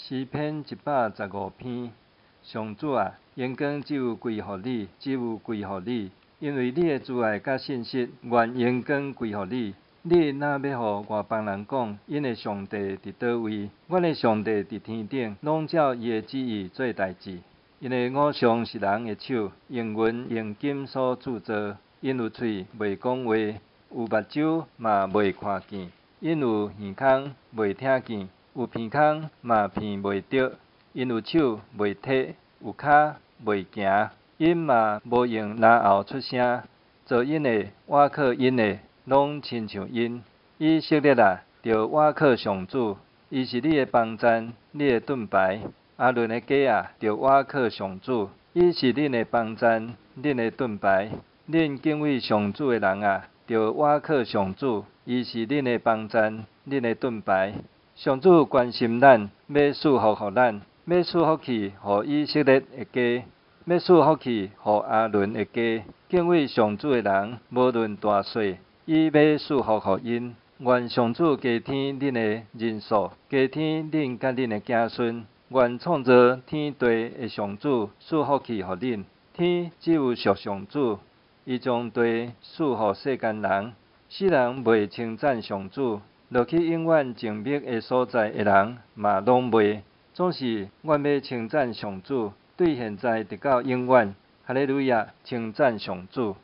詩篇115篇。上主啊，榮光只有歸予你，只有歸予你，因為你的慈愛佮信實，願榮光歸予你。你若欲予外邦人講，𪜶的上帝佇佗位？阮的上帝佇天頂，攏照伊的旨意做代誌。𪜶的偶像是人的手，用銀用金所鑄造。𪜶有喙袂講話，有目睭嘛袂看見，𪜶有耳孔袂聽見，有鼻孔嘛鼻袂著，𪜶有手袂提，有跤袂行，𪜶嘛無用嚨喉出聲。造𪜶的、倚靠𪜶的，攏親像𪜶。以色列啊，著倚靠上主，伊是你的幫贊，你的盾牌。亞倫的家啊，著倚靠上主，伊是恁的幫贊，恁的盾牌。恁敬畏上主的人啊，著倚靠上主，伊是恁的幫贊，恁的盾牌。上主關心咱，欲賜福予咱，欲賜福氣予以色列的家，欲賜福氣予亞倫的家。敬畏上主的人，無論大細，伊欲賜福予𪜶。願上主加添恁的人數，加添恁佮恁的子孫。願創造天地的上主賜福氣予恁。天只有屬上主，伊將地賜予世間人。世人袂稱讚上主，落去永遠靜默的所在的人嘛攏袂。總是阮欲稱讚上主，對現在直到永遠。哈利路亞，稱讚上主。